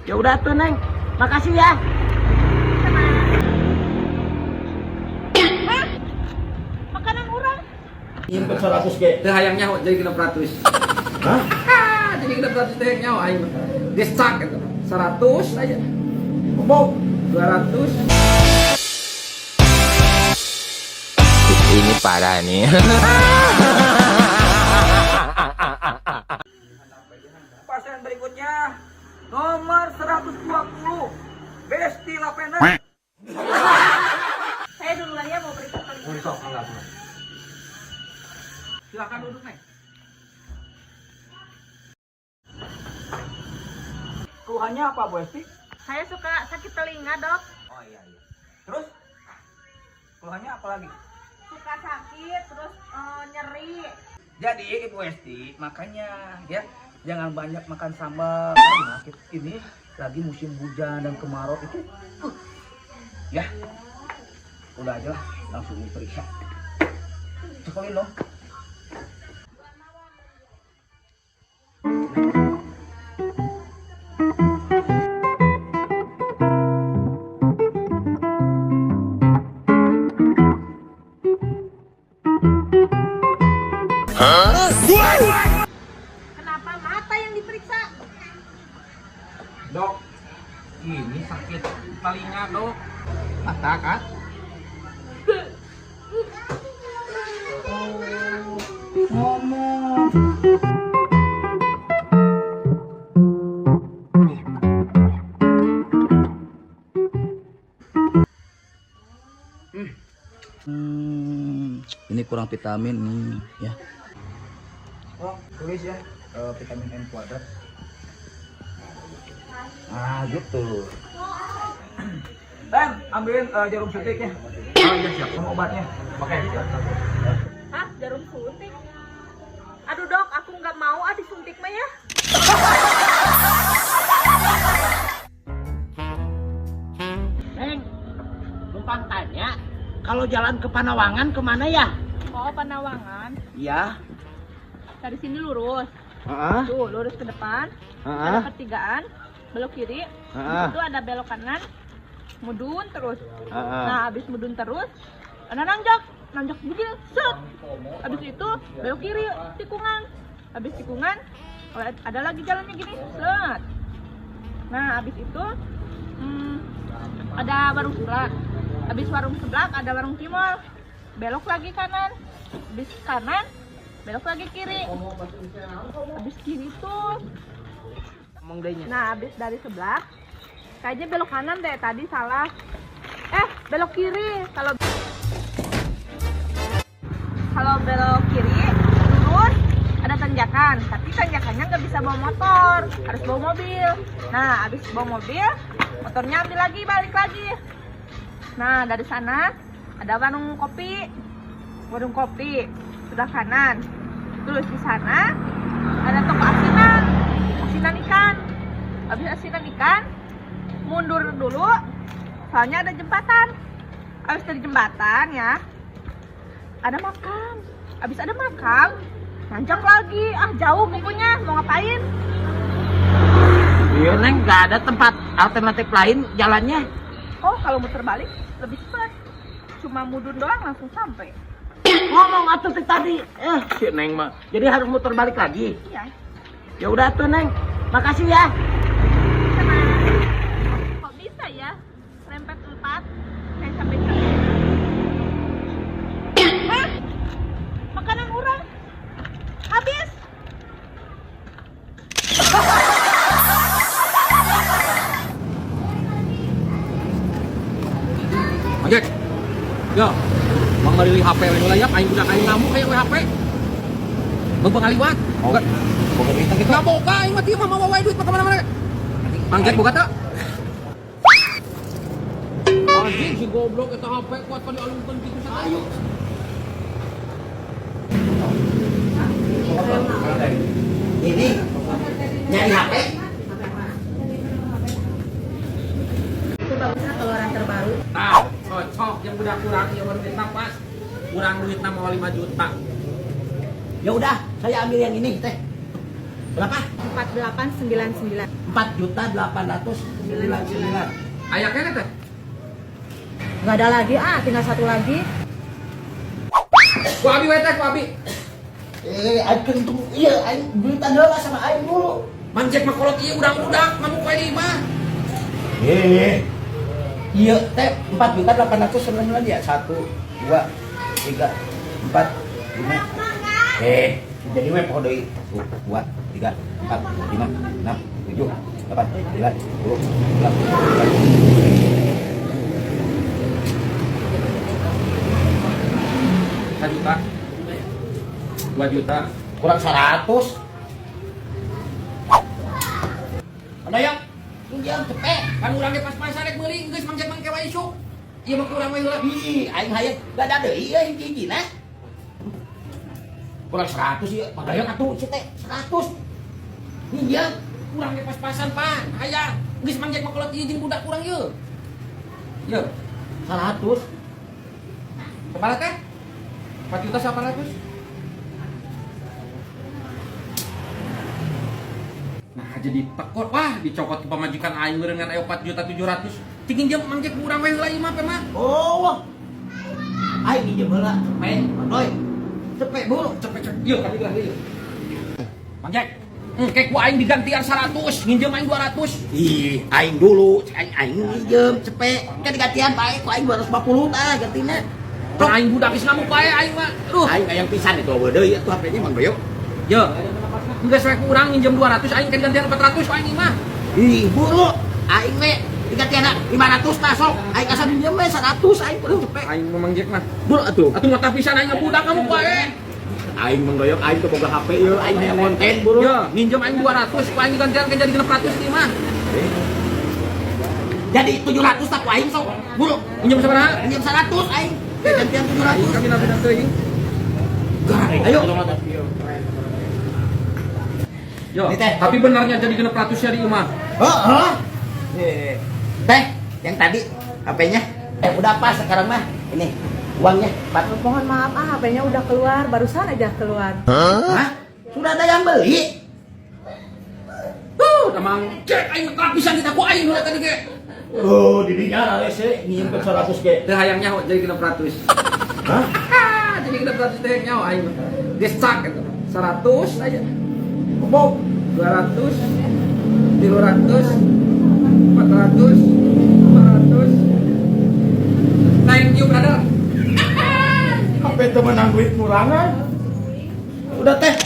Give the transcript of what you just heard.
Ya udah tuh, Neng. Makasih ya. Sama. Hah? Makanan orang. Nyimpen 100 ge. Teu hayang nyaho jadi 600. Hah? Jadi 600 teh nyaho aing mah. Geus cak gitu. 100 aja. Bobok 200. Ini parah nih. Pasien berikutnya nomor 120, Besti Lapena. Saya duluan ya, mau periksa telinga. Sok, enggak, enggak. Silakan duduk, Neng. Keluhannya apa, Bu Esti? Saya suka sakit telinga, Dok. Oh iya. Terus keluhannya apa lagi? Suka sakit, terus nyeri. Jadi Ibu Esti, makanya ya jangan banyak makan sambal karena ini lagi musim hujan dan kemarau itu. Ya. Udah aja lah, langsung diperiksa. Cekolin dong. Kenapa mata yang diperiksa? Dok, ini sakit telinga, Dok. Mata kan? Oh, ngomong. Ini kurang vitamin nih ya. Oh, tulis ya, vitamin M kuadrat. Ah, gitu. Dan ambilin jarum suntik ya. Oh iya, siap. Sama obatnya. Oke. Hah? Jarum suntik? Aduh, Dok, aku nggak mau ah disuntik mah ya. Neng, numpang tanya, kalau jalan ke Panawangan kemana ya? Oh, Panawangan. Iya. Dari sini lurus. Heeh. Tuh, lurus ke depan. Heeh. Ada pertigaan, belok kiri. Heeh. Itu ada belok kanan. Mudun terus. Heeh. Nah, habis mudun terus, ada nanjak, nanjak begini, set. Habis itu belok kiri, tikungan. Habis tikungan, ada lagi jalannya gini, set. Nah, habis itu ada warung seblak. Habis warung seblak ada warung cimol. Belok lagi kanan. Habis kanan, belok lagi kiri. Habis kiri tuh. Ngomong dehnya. Nah, habis dari seblak, kayaknya belok kanan deh, tadi salah. Belok kiri. Kalau kalau belok kiri, lurus ada tanjakan, tapi tanjakannya nggak bisa bawa motor, harus bawa mobil. Nah, habis bawa mobil, motornya ambil lagi, balik lagi. Nah, dari sana ada warung kopi sebelah kanan. Terus di sana ada toko asinan, asinan ikan. Habis asinan ikan, mundur dulu, soalnya ada jembatan. Habis dari jembatan ya, ada makam. Habis ada makam, nanjak lagi. Ah, jauh pokoknya, mau ngapain? Iya, Neng, nggak ada tempat alternatif lain jalannya. Oh, kalau muter balik lebih cepat. Cuma mudun doang langsung sampai. Ngomong atuh teh tadi. Si Neng mah. Jadi harus muter balik lagi. Iya. Ya udah tuh, Neng. Makasih ya. Sama. Kok bisa ya? Rempet 4 kayak sampai sampai. Hah? Makanan orang habis. Ojek. Yo. Mang meuli HP we heula ya, aing budak aing ngamuk aya we HP. Beubeung ngaliwat. Oh, Boga. boga duit gitu. Nggak boga aing mah, mah mawa wae duit mah kemana-mana. Mang Jack boga teu? Anjing si goblok eta HP kuat kan dialungkeun kitu sayu. Ini nyari HP. Itu bagusnya keluaran terbaru. Tah, cocok yang budak kurang ieu mah duitna pas. Kurang duitna mawa 5 juta. Ya udah, saya ambil yang ini, Teh. Berapa? 4899. 4.899.000. Aya keneh teh. Nggak ada lagi ah, tinggal satu lagi. Ku abi we teh, ku abi. Eh, aing kentung iya aing duitan heula sama aing dulu. Mang Jack mah kolot ieu udah-udah ngamuk wae di imah. Eh. Iya teh 4.899.000 ya. 1 2 3 4 5. Eh, jadi we poho deui. 1 2 3 4 5 6 7 8 9 10 11. 1 juta. 2 juta. Kurang 100. Ada yang pinjam cepet. Kan urang ge pas-pasan rek meuli geus Mang Jack mangke wae isuk. Ieu mah kurang we heula. Ih, aing hayang gak ada deui euy hiji-hijina. Kurang 100 ieu, padahal atuh si teh 100. Iya, Kurang ge pas-pasan pan. Hayang geus Mang Jack mah kolot ieu jeung budak urang ieu. Ieu, 100. sabaraha teh? 4 juta 800. Nah, jadi tekor wah dicokot ke pamajikan aing meureun aya 4 juta 700. Cing jeung Mang Jack urang we heula ieu mah pe mah. Oh. Aing minjem heula cepet, Doi. Cepet buru. Cepet cepet ieu kali lah ieu. Mang Jack, engke ku aing digantian 100, nginjem aing 200. Ih, aing dulu, cek aing aing minjem cepet. Kan digantian bae ku aing 250 tah gantina. Kan aing budak geus ngamuk bae aing mah. Duh. Aing hayang pisan itu eueuh deui atuh HP-nya Mang Doyo. Yo. Geus we ku urang nginjem 200 aing kan gantian 400 aing ieu mah. Ih, buru. Aing we digantian 500 tah sok. Aing asa minjem we 100 aing kudu cepet. Aing mah Mang Jack mah. Buru atuh. Atuh mata pisan aing budak ngamuk bae. Aing Mang Doyok aing teu boga HP ieu, aing hayang konten buru. Yo, nginjem aing 200 ku aing gantian ke jadi 600 ieu mah. Jadi 700 tak ku aing sok. Buru. Nginjem sabaraha? Minjem 100 aing. Gantian 700. Kami nabi teuing. Ayo. Yo, Ini teh. tapi benarnya jadi 600 ya di imah. Heeh. Teh, yang tadi HP-nya udah pas sekarang mah. Ini uangnya, Pak. Mohon maaf ah, HP-nya udah keluar, barusan aja keluar. Hah? Sudah ada yang beli? Mang Jack aing mah pisan kita ku aing heula tadi ge. Oh, didinya rese nyimpen 100 ge. Teu hayang nyaho jadi 600. Hah? Jadi 600 teh nyaho aing mah. Geus cak gitu. 100 aja. Bob 200 300 400 500. Thank you brother. HP teu menang duit murangan. Udah teh.